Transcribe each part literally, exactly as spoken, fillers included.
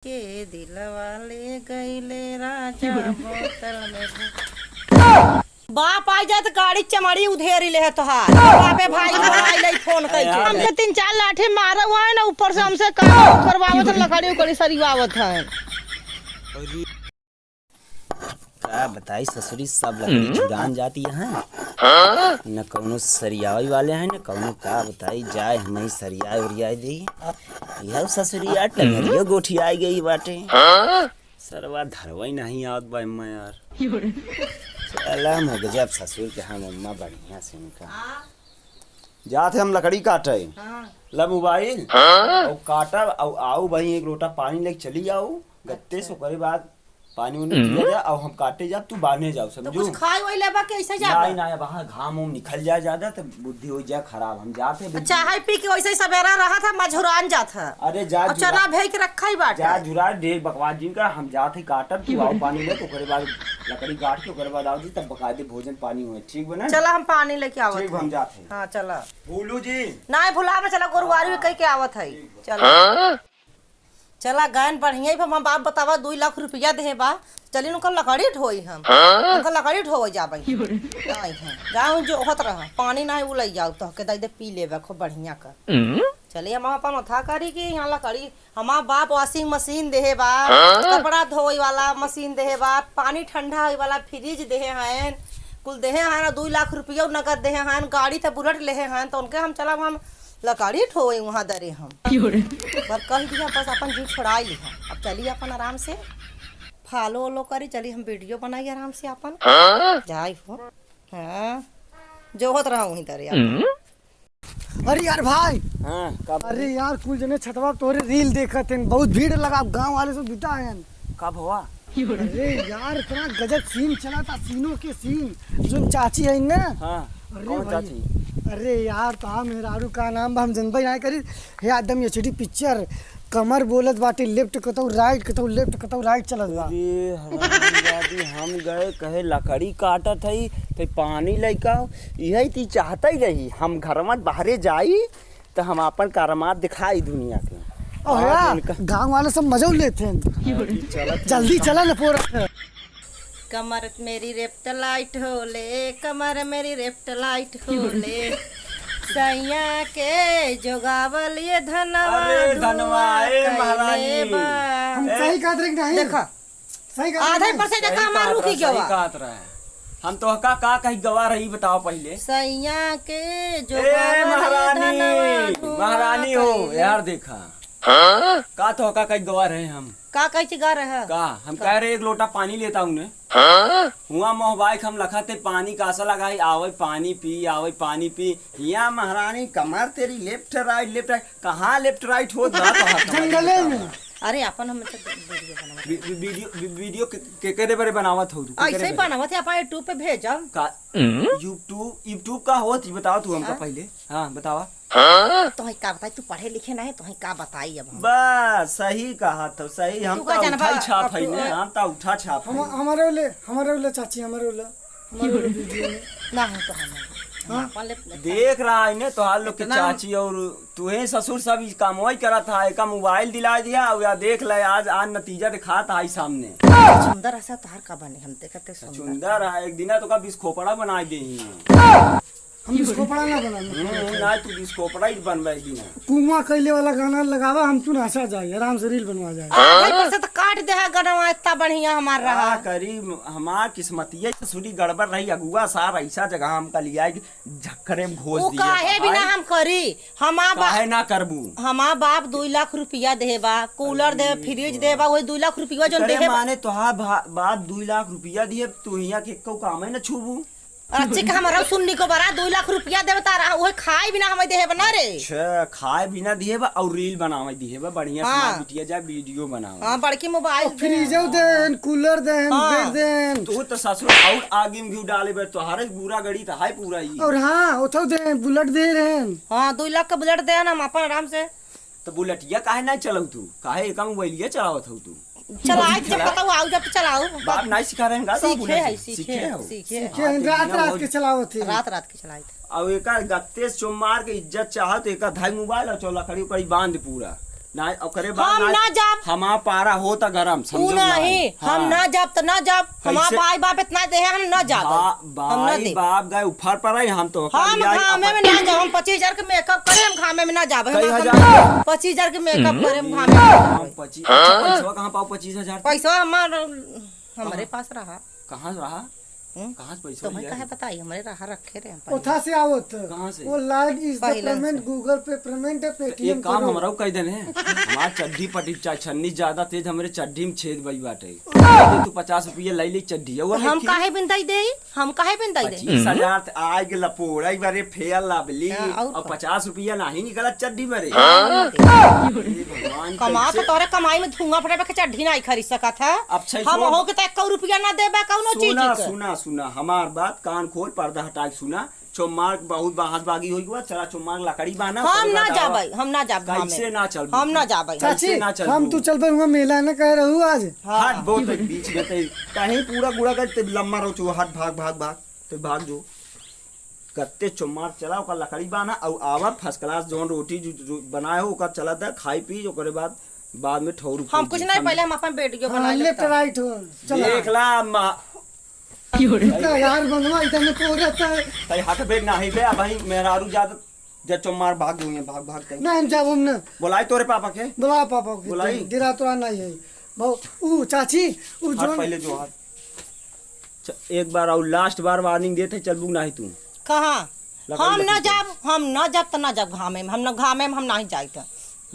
के दिलवा ले गईले राजा बोतल में भर। बाप आ जाए तो गाड़ी चमड़ी उधेरी ले है तोहार। बापे भाई को आई ले फोन कई के। हमसे तीन चार लाठी मारे हुआ है ना, ऊपर से हमसे का करवावत है, लकड़ी उकड़ी सरिवावत है। का बताई ससुरी, सब लकड़ी झुरान जाती है, न कौनो सरियावे वाले हैं, न कौनो, का बताई, जाए हम ही सरियाए उरियाए दे। यह ससुरी यार टंगरियो गोठियाई गई बाटे। सरवा धरवई नहीं आवत बा अम्मा यार। चला मगजब ससुर के हम अम्मा बढ़िया से उनका। जात है हम लकड़ी काटे। हाँ। ला मोबाइल। हाँ। और काटब और आऊ भाई एक लोटा पानी लेके चली आऊ। गत्ते से ओकरे बाद पानी उनी पिया जा और हम काटे जाब, तू बान्हे जाओ, तो समझू? कुछ खाए वाई लेबा के ऐसे जाबा? नहीं, नहीं, अब हाँ घाम उम निकल जाए ज्यादा तो बुद्धि हो जाए खराब, हम जाते हैं, बुद्धि। चाय पी के वैसे ही सवेरा रहा था, मझुरान जात है। अरे जा अब झुरा-, चना भे के रखा ही बाटे। जा झुरा ढेर बकवास जिनका, हम जाते काटब, तू आओ पानी ले, ओकरे बाद लकड़ी काट के ओकरे बाद आओ जी, तब बकायदे भोजन पानी हुए, ठीक बा ना? चला हम पानी लेके आवत ठीक बा, हम हैं। जाते हैं। हाँ, चला। भूलू जी। नहीं भुला में चला, गोरुआरी भी कह के आवत है। ठीक बा। चला। हाँ? चला गयन बढ़िया ही, हम बाप बतावा, दुई लाख रुपया देहे बा, चली उनका लकड़ी ढोई हम। हाँ? उनका लकड़ी ढोवे जाबे। आई हैं। जाओ जो होत रहा, पानी नहीं उलई जाओ, तो के दे दे पी लेबे खूब बढ़िया कर। हम्म? चली हम अपन उठा करी कि यहाँ लकड़ी, हमार बाप washing machine देहे बा, हाँ? कपड़ा धोए वाला मशीन देहे बा, पानी ठंडा होए वाला फ्रिज देहे हैं, कुल देहे हैं, दुई लाख रुपया नगद देहे हैं, गाड़ी त बुलेट लेहे हैं, तो उनके हम चलब हम लकड़ी ठोए वहाँ दरे हम। क्यों रे? पर कह दिया बस अपन जीव छोड़ाई लिहा। अब चली अपन आराम से follow वॉलो करी, चली हम video बनाई आराम से अपन। हाँ? जाई हो। हाँ। जो होत रहा वहीं दरे अपन। हम्म। अरे यार भाई। हाँ, का भाई? अरे यार कुल जने छतवा तोरे reel देखत हैं, बहुत भीड़ लगा, गाँव वाले सब जुटा हैं। का भवा? अरे यार, इतना गजब scene चला था, सीनों के scene। जो चाची है ना? हाँ, अरे कौन भाई, चाची? अरे यार, तो हाँ, मेहरारू का नाम बा, हम जनबे ना करी। हे एकदम HD picture, कमर बोलत बाटे, left कतौ right, कतौ left, कतौ right चलत बा। अरे हरामजादी, हम गए कहे लकड़ी काटत हई, ते पानी लइका, इहे ती चाहत ही रही, हम घर में बाहरे जाई, त हम आपन करामात दिखाई दुनिया के। और आज यार, इनका गाँव वाले सब मजा लेते हैं। अभी चलत जल्दी हैं। चला ना पोरा। कमर मेरी left right होले, कमर मेरी left right होले, सैया के जोगावल ये धनवा अरे धनवा, ए महारानी। बा। हम ए, सही कहत रहे कि नहीं? देखा, सही कहत आधा रहे। ही परसेंट सही का हमार कहत रुकी रहा, गवा। सही कहत रहा है। हम तोहका का कही गवा रही, बताओ पहिले। सैया के जो ए, महारानी, महारानी हो, यार देखा। हाँ? का तोहका कही गवा रहे हम? का कही गा रहे? का? हम का? कह रहे एक लोटा पानी लेता हूँ ने। हाँ? हुआ मोहबाई हम लखा ते पानी का आशा लगाई, आवे पानी पी, आवे पानी पी। हिया महारानी कमर तेरी left right, left right। कहाँ left right होत बा तोहार कमर जंगले में। अरे, अपन हम तो वीडियो बनावत वी-, वी-, वीडियो, वी-, वीडियो के, के, केरे बरे बनावत हो तू? के ऐसे केरे ही बरे? बनावत है, अपन YouTube पे भेजब। का? YouTube, YouTube का होत ही बताओ तू हमका हाँ? पहिले। हाँ, बतावा। तो ही का बताई, तू पढ़े लिखे ना है, तो ही का बताई अब हम? बस, सही कहा तो सही, हम तू का तो जानबा? उठा ही छाप अब है तू ने, हम तो उठा छाप हम, है। हमारे वाले, हमारे वाले चाची, हमारे वाले। हमारे वीडियो में। ना हो तो हम, हम हाँ? अपन ले, देख रहा है ने, तोहार लोग के इतना चाची और तुहे ससुर सब ई कामवा ही करत हा, एका मोबाइल दिला दिया और या देख ले, आज, आज नतीजा दिखात हा ई सामने। सुंदर ऐसा तोहार का बने, हम देखते सुंदर। सुंदर है, एक दिन तो का बिस्खोपड़ा बनाई देही। हम बिस्खोपड़ा ना बनाना। हम्म, ना, तू बिस्खोपड़ा ही बनबे एक दिन। कुआं कैले वाला गाना लगावा, हम तू नाचा जाए, आराम से reel बनवा जाए। आ, भाई, पर से तो काट दे है गनवा, इतना बढ़िया हमार रहा। का करी, हमार किस्मतिये से सुनी गड़बड़ रही, अगुआ सार ऐसा जगह हमका लिया कि झक्खरे में घोस वो दिए काहे बा बिना भाई। हम करी? हमार बा-, काहे ना करबू? हमार बाप दुई लाख रुपया देहे बा, कूलर देहे, अरे फ्रिज वाह। देहे बा, वही दुई लाख रुपया जोन करे देहे बा। माने तोहार भा-, बाप दुई लाख रुपया दिए, तू हियां के एको काम है ना छूबू। अच्छे का हमारा सुन्नी को बड़ा दुई लाख रुपया देवे तारा, वही खाए बिना हमें देहे बा ना रे। अच्छा, खाए बिना दिए बा और reel बनावे दिए बा, बढ़िया से हाँ। मार बिटिया जा वीडियो बनावे। हाँ, बड़की मोबाइल और फ्रिजो देन, कूलर देन, हाँ। बेड देन। तू तो ससुर और आगे में घी डाले बे, तोहारे पूरा गड़ी तो है पूरा ही। और हाँ, उठो देन, बुलेट दे रहे हैं। हाँ, दुई लाख का बुलेट देन, हम अपन आराम से। तो बुलेटिया काहे ना चलाऊ तू? काहे एका मोबाइलिया चलावत हो तू? चलाए जब चला। पता हुआ, आऊ जब चलाऊ। बाप नहीं सिखा रहे हैं, गा तो सीखे बुलेट है, सीखे सीखे है, हो। सीखे है। सीखे हैं, हाँ, तो रात, यहाँ रात बहुत के चलावत है। रात, रात के चलाए थे। अब एका गत्ते से चोमार के इज्जत चाहत, एका धाई मोबाइल और चौला खड़ी ओकरी बांध पूरा। नाहीं, ओकरे बाद हम नाहीं, ना जाब। हमार पारा होता गरम, ऊ समझो नाहीं, नाहीं। हम हाँ। ना जाब त ना जाब। हमार कैसे? भाई बाप इतना देहे, हम ना जाब। बा-, हम ना भाई देब। बाप गए ऊपर पर है, हम तो हम खाली आई घामे अपन में ना जाब, हम पच्चीस हजार के मेकअप करे, हम घामे में ना जाब। कई हमार हजार? पच्चीस हजार के मेकअप करे, हम घामे में ना जाब। हम पच्चीस, अच्छा, पैसवा कहाँ पाओ पच्चीस हजार? पैसवा हमार, हमरे कहाँ? पास रहा। कहाँ रहा? हम्म? कहाँ से पैसा तोहई लिया काहे है? बताई, हमरे रहा रखे रहे हम पहले। ओथा से आवत। कहाँ से? वो लाइट इज द पहले पेमेंट, से। Google पे पेमेंट है, तो Paytm एक काम करो। हमराऊ कह देने, हमार चड्ढी पटी चा-, छन्नी ज्यादा तेज, हमरे चड्ढी में छेद भई बाटे। तू पचास रुपया लाई ले चड्ढी, और हम रखी। काहे बिन दई देई? हम काहे बिन दई देई? पच्चीस हजार त आए के लपोड़ा, एक बारे फेयर लवली, हाँ, और और का? पचास रुपया नाहीं निकला चड्ढी भरे। हाँ। हे भगवान, कमा कैसे? तो तोहरे कमाई में धुआं फटे, बाकी चड्ढी नाहीं खरीद सकत है। अच्छा, हम सुनो। हो के तो एको रुपया ना देबा कौनो चीज सुना, के। सुना, सुना, हमार बात कान खोल, पर्दा हटा के सुना। चोमार बहुत बहास बागी होई गवा, चला चोमार लकड़ी बाना, हम पर्दा ना हटावा। जाबै, हम ना जाब घामे। कैसे ना चलबू हम तू? ना जाबै। कैसे चाची, ना चलबू? हम तू चलबै, हुआं मेला न कह रहू आज। हाँ। हट, बहुत है बीच में ते, कहीं पूरा गुड़ा कर ते लम्बा रोचो, हट, भाग, भाग, भाग, ते भाग जो। कत्ते चोमार चला, ओकर लकड़ी बाना, अउ आवा first class जौन रोटी जो, जो बनाए हो, ओकर चला दे, खाई पी, ओकरे बाद, बाद में ठौर हम फूक कुछ दे, नहीं, समझे? पहले हम अपन बेटियों हाँ, बनाए लेफ्ट लेता। राइट हो, चला। देख ला, मा-, इतना यार बनवा, इतना तो रहता है। तई हटबे नाही बे, अब भाई मेहरारू ज्यादा, जा चोमार भाग जो, भाग, भाग तई। नहीं, हम जाब, हम ना। बोलाई तोरे पापा के। बोला पापा के, बोलाई। डेरा तोरा नहीं है। बहु-, ऊ चाची, ऊ हट जौन पहले जो हट। च-, एक बार अउर लास्ट बार वार्निंग देत है, चलबू नाही तू। कहाँ? लकड़ी हम ना लकड़ी जाब, हम ना जाब त ना जाब घामे में, हम ना घामे में हम नाही जाइत।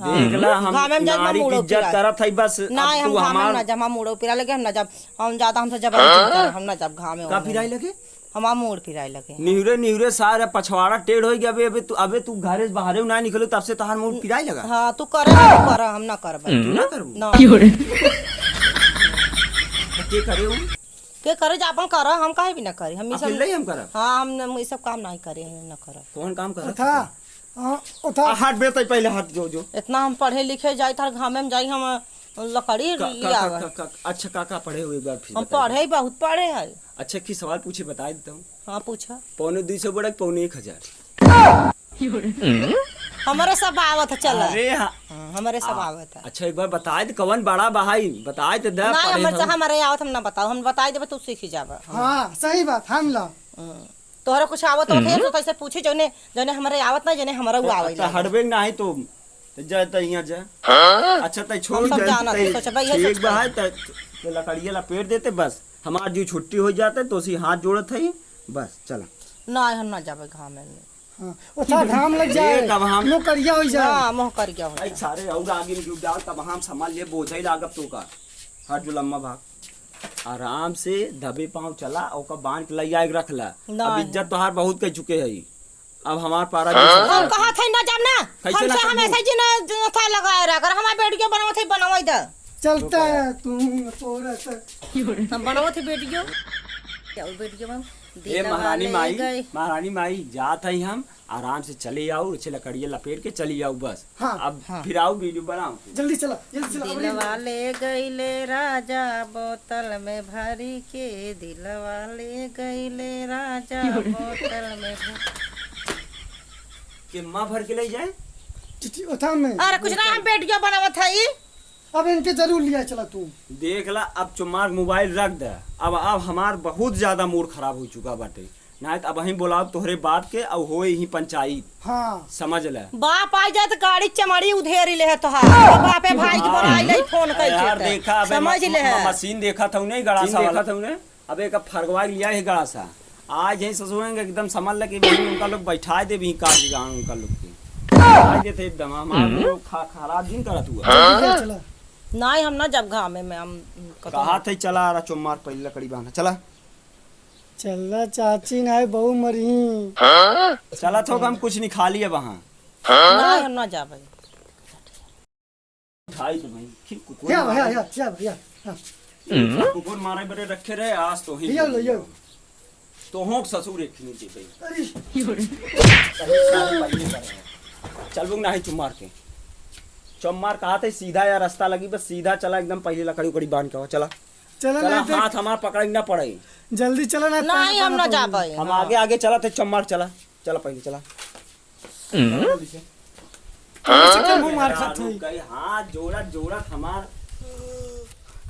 हाँ। देख ला, हम घामे में जाब, हम नारी की मूड़ो इज्जत पिराए। करत है बस, अब नाही, तू हम घामे में हमार ना जाब, हम मूड़ो पिराए लगे, हम ना जाब, हम ज्यादा हमसे जबरदस्ती करे, हम ना जाब घामे का उमे। पिराए लगे? हमार मूड़ पिराए लगे। निहुरे, निहुरे सारा पछवाड़ा टेढ़ होई गया। अबे, अबे तू, अबे तू घरे से बाहरे ना निकलो, तब से तहार मूड़ पिराए लगा। हाँ, तू करे, तू करे, हम ना करबे। तू ना करबू? ना। तो के करे उ? के करे जे आपन करा, हम काहे भी ना करी। हम ई सब अकेले ही हम करब? हाँ, हम न, ई सब काम नाही करे, हम ना करब। कौन काम करब? ओथा, हाँ, ओथा। आ, हट बे, तई पहले हट जो, जो। इतना हम पढ़े लिखे जाई, थार घामे में जाई, हम लकड़ी का, का, लिया का, आवे। का, का, अच्छा, का, का पढ़े हुए एक बार फिर हम बताइए। पढ़े, बहुत पढ़े है। अच्छा, एक सवाल पूछे, बताए देता हूँ। हाँ, पूछा। पौने दुई सौ बड़ा कि पौने एक हजार? हमरे सब आवत है, चला। अरे हाँ। हाँ, हमरे सब हाँ। आवत है। अच्छा, एक बार बताए दे, कवन बड़ा बहाई, बताए दे, दे, ना, पढ़े हमरे से, हम। हमरे आवत, हम ना बताओ, हम बताए देबे, तू सीखी जाबे। हाँ, सही बात, हम ला। हम्म। तोहरा कुछ आवत होत है, हम्म। तो तैसे पूछी, जौने, जौने हमरे आवत ना, जौने हमरा उ तो आवे अच्छा, लागे। हटबे ना है तो, तो जा, तो यहाँ जा। हाँ? अच्छा, तै छोड़ हम सब दे, जानत तै है, सोचबे, ये ठीक सोचबे। बा है, तै, तै लकड़िया लपेट देते, बस। हमार जो छुट्टी हो जाता है, तो उसी हाथ जोड़त है, बस, चला। ना, हम ना जाबे घामे में। हाँ, ओथा घाम लग जाए, देख, अब हम मुँह करिया हो जाए। हाँ, मुँह करिया हो जाए। सारे और आगे में जुट जाओ, तब हम संभाल ले, बोझ ही लागब तो का। हट जो लम्बा भाग। आराम से दबे पाँव चला, ओका बांध के लइया के रख ला। ना अब है। इज्जत तोहार बहुत कह चुके है। अब हमार पारा हाँ? हम कहा थे ना जाब ना। कैसे हमसे ना हम करबू? ऐसे जी ना जो था लगाए रहा कर, हमार बेटियों बनावत है, बनावई दे। चलता है तू, तोरा से। हम बनावत है बेटियों। क्या वो बेटियों में ए, महारानी माई, महारानी माई, जात है हम, आराम से चले आओ, अच्छे लकड़िया लपेट के चली आओ बस। हाँ। अब हाँ। फिर आओ, वीडियो बनाओ। जल्दी चला, जल्दी चला, अब दिलवा ले गईले राजा बोतल में भरी के, दिलवा ले गईले राजा बोतल में भरी के। माँ भर के ले जाए? चिट्ठी ओथा में। अरे कुछ ना, हम वीडियो बनावत है ई। अब इनके जरूर लिया चला तू। देख ला, अब चुमार मोबाइल रख दे। अब, अब हमार बहुत ज्यादा मूड खराब हो चुका बाटे। ना तो अब ही बोलाओ तोहरे बाप के, अब होए ही पंचायत। हाँ। समझ ले। बाप आ जाए तो गाड़ी चमाड़ी उधेरी ले है तोहार। बापे भाई के हाँ। बोलाई ले फोन अरे यार, करके। देखा, अबे समझ म-, ले है। म-, मशीन देखा था उन्हें, गड़ा मशीन सा देखा वाला। था उन्हें। अब एक फरगवा लिया है गड़ा सा। आज यही ससुरेंगे एकदम समझ ले कि बहन उनका लोग बैठाए दे भी काट गांव उनका लोग के। बैठाए देते एकदम, हमारे हम्म। लोग खा-, खराब दिन करत हुआ। जल्दी चला। नहीं, हम ना जब घामे में हम कतौ कहा ना। थे चला आ रहा चुम्मार पहले लकड़ी बांधा, चला। चला चाची, नहीं बहू मरही। चला तो हम कुछ नहीं खा लिया वहाँ। नहीं, हम ना जाबे। उठाई तो भाई, फिर कुकुर या, मारे। या, या, या, या, हाँ। कुकुर मारे बड़े रखे रहे, आज तो ही या लो, या। तो होंठ ससुर एक नहीं दे भाई। अरे। कहीं सारे पहले कर रहे हैं। चलबू नहीं चुम्मार के। चुम्मार कहा थे सीधा या रास्ता लगी, बस सीधा चला एकदम पहले लकड़ी उकड़ी बांध के आओ, चला। चला चला, नहीं तो हाथ हमार पकड़े ना पड़े। जल्दी चला ना, नहीं, हम ना जाबे। हम हाँ। आगे, आगे चला थे चुम्मार चला। चला पहले चला। हम्म। कैसे के मुंह मार खात है? कहीं हाथ जोड़त जोड़त हमार।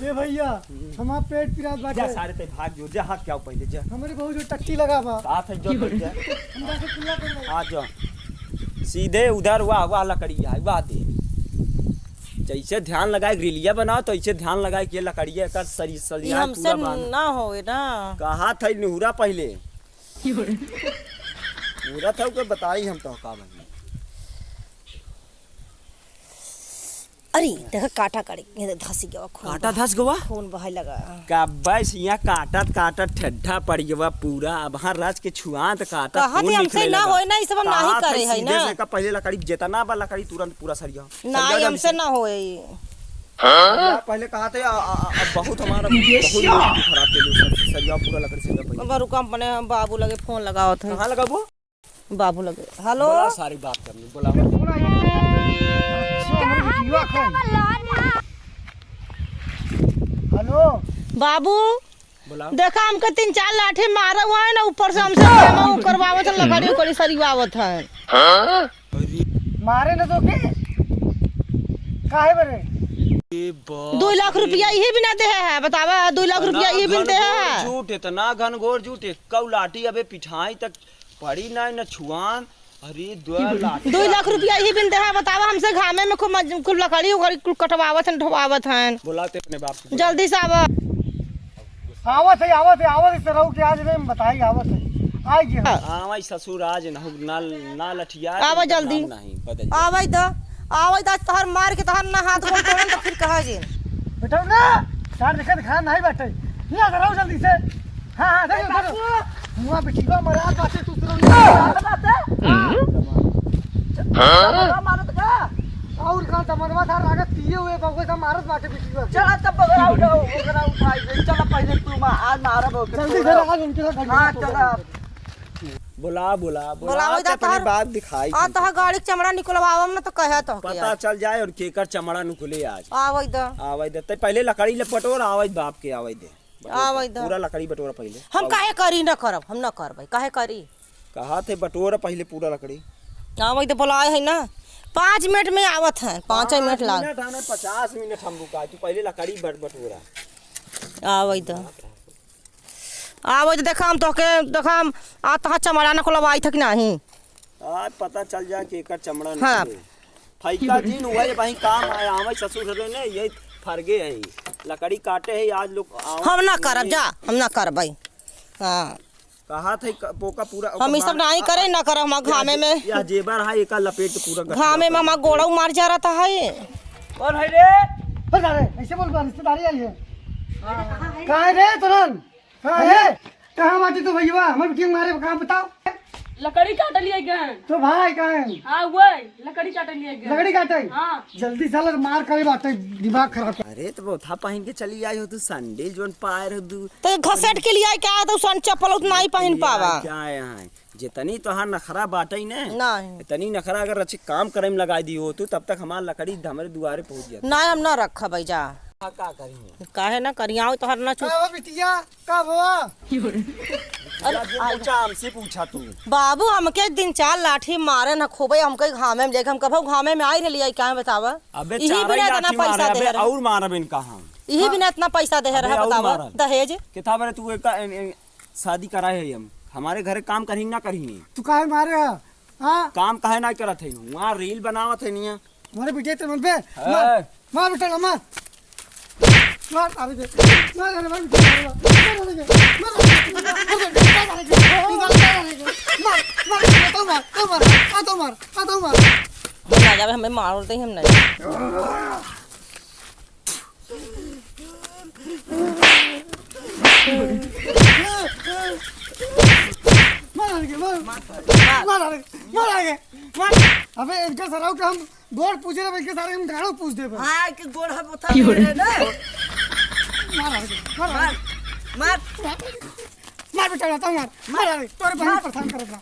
ए भैया, हम्म। हमार पेट पिरात बाटे। जा सारे ते भाग जो, जा हाथ क्या पहले जा। हमरे बहुत जोर टट्टी लगा बा। साथ है जो जा। हम जाके कुल्ला कर ले। आ जा। सीधे उधर वाह, वाह लकड़ी है, वाह दे। जैसे ध्यान लगाए ग्रिलिया बनाओ, तो ऐसे ध्यान लगाए कि ये लकड़िया का सरी-, ये सरिया हमसे पूरा बांध। ना होए ना। कहा था निहुरा पहले। निहुरा था, ओके बताई हम तो का बनी। अरे, देखा काटा कड़ी, ये धसी गवा खून काटा बहा-, धस गवा? खून बहाए लगा। का बस यहाँ काटत काटत ठेड्ढा पड़ गवा पूरा। अब हर राज के छुआत काटत कहा खून थे हमसे निकले ना लगा। होए ना, ई सब हम कहा नहीं करे थे है सीधे ना। से का पहले लकड़ी, जितना बा लकड़ी तुरंत पूरा सरिया। ना, सरिया जल्दी हमसे से। ना होए। हाँ? पहले कहा थे, आ, आ, आ, बहुत हमारा, बहुत लोग खराब के लिए सब सरिया पूरा लकड़ी सरिया पहले। अब रुका, अपने हम बाबू लगे फोन लगावत है। कहाँ लगाबो? बाबू लगे। हेलो। बोला, सारी बात करनी, बोला। अच्छा, हमरे बिटिया का। हेलो। बाबू, बोला। देखा, हमके तीन चार लाठी मारा हुआ है ना, ऊपर से हमसे काम उ करवावत है, लकड़ी उकड़ी सरिवावत है। हाँ? मारे न तो के? काहे बरे? ए बाप रे। दुई लाख रुपया इही बिना देहे है, बतावा, दुई लाख रुपया इही बिना देहे है। इतना घनघोर झूठ, इतना घनघोर झूठ, एक कौ लाठी अबे पिठाई तक पड़ी नाहीं न छुआन। अरे, दो लाख। दुई लाख रुपया इही बिन देहा, बतावा हमसे घामे में खूब मज-, खूब लकड़ी उकड़ी कुल कटवावत हन, ढोवावत हन। बोला ते अपने बाप से। जल्दी से आवा। आवत है, आवत है, आवत है, सरऊ के आज रे हम बताई, आवत है। आई गया। हाँ, भाई ससुर आज न हो, ना, ना लठिया, आवा तो जल्दी। नाम नहीं, बदल जाए। आवा इधर, आवा इधर, आज तोहर मार के तोहर ना हाथ गोड़ तोड़न तो फिर कहा जे। बेटा ना, सार देखा, देखा नहीं बैठे। नहीं आ रहा हूँ जल्दी से। हाँ, हाँ, देखो, देखो। बाबू। मुआ बिटिया मरा बाटे तू तरह। बात है? हाँ। हाँ? मारत का? और का तमनवा था रागत पिए हुए बगवे सा मारत बाटे बिटिया। चला तब बगरा उठाओ, बगरा उठाई दे। चला पहले तू मा-, आज मारब ओके जल्दी से थोड़ा। आज उनके साथ हाँ, चला। बोला, बोला, बोला, बोलावै दा तनी तोहर, बात दिखाई आ, तुमको। तोहर गाड़ी के चमड़ा निकलवावम न तो कहे तो पता चल जाए और केकर चमड़ा निकले आज। आवै दा। आवै दा। ते पहले लकड़ी ले बटोर, आवै बाप के, आवै दे। बटोर, आवै दा। पूरा लकड़ी बटोर पहले। हम आवै। काहे करी, न करब, हम न करबै, काहे करी? कहा थे बटोर पहले पूरा लकड़ी। आवै दा, बोलाए है ना, पाँच मिनट में आवत है, पाँच मिनट लाग। मिनट हमें पचास मिनट हम रुका, तू पहले लकड़ी बट-, बटोरा। आवै दा। आवै तो देखा हम तोहके, देखा हम आ तोहार चमड़ा न खोलवाई था कि नाही? आज पता चल जाए कि एकर चमड़ा हाँ। निकले। फैका दिन हुआ ये वहीं काम आया, हमारे ससुर घरे ने यही फरगे है, लकड़ी काटे है आज लोग। हम ना करब जा, हम ना करबै। हाँ। कहा थे क-, पोका पूरा हम ई सब ओकर नहीं करे, ना करब, हम या घामे जे-, में। या जेबर है, एका लपेट पूरा गठिया घामे में हमार गोड़ऊ मार जा रहा था है। कौन है रे? बता रे, ऐसे बोल, रिश्तेदारी आई है। हाँ। कहाँ है रे तुरंत? हाँ, अरे, ए, कहाँ बाटी तू भैया? हमर बिटिया मारे, कहाँ बताओ? लकड़ी काटे लिए गए। तो भाई कहाँ है? हाँ, वही, लकड़ी काटे लिए गए। लकड़ी काटे? हाँ। जल्दी साला मार करे बाटे, दिमाग खराब कर। अरे, तो बोथा पहन के चली आई हो तू, सैंडल जोन पाए रहो तू। तो घसेट के लिए आई क्या? तो सन चप्पल उतना ही पहन पावा। क्या है यहाँ? जितनी तोहार नखरा बाटे ने, नहीं। इतनी नखरा अगर अच्छे काम करे में लगाई दी हो तू, तब तक हमार लकड़ी हमरे दुआरे पहुँच जाती। नहीं, हम ना रखबै जा। हाँ, का करी? काहे ना करी? आओ तोहर ना चुप। का हो बिटिया? का हुआ? अरे, या जे आई। पूछा, हमसे पूछा तू। बाबू, हमके दिन चार लाठी मारे न खूबे, हमके घामे में जाके, हम कभो घामे में आई रहली, आई काहे बतावा? अबे इही चार बिना इतना लाठी पैसा मारे, दे अबे रहे। और मारब इनका हम। इही बिना इतना पैसा दे अबे रहे, और बतावा? मारब। दहेज। कितना बरे तू एक, ए, ए, शादी कराए है हम। हमारे घरे काम करही ना करही। तू काहे मारे है? हाँ? काम काहे ना करत है? वहाँ रील बनावत है निया। हमारे बेटे तो मन पे। है। मार, मार बेटा ना, मार। मार, अरे दे। मार, अरे मार, मार, अरे दे। मार, अरे दे। मार, अरे दे। मार, मार, मार, मार, आ तो मार, आ तो मार, आ तो मार। हम ना जावे, हमें मार दे, हम नहीं। मार आगे, मार। मार। मार आगे, मार आगे, मार। अबे इनका सराव के हम गोड़ पूछ रहे, इनके सारे हम गाड़ो पूछ देबे। हाँ, कि गोड़ हम उठा ले रहे ना। मार आगे, मार आगे। मार, मार। मार बेटा, बताओ मार। मार आगे, तोरे बहन मार। परेशान करत बा।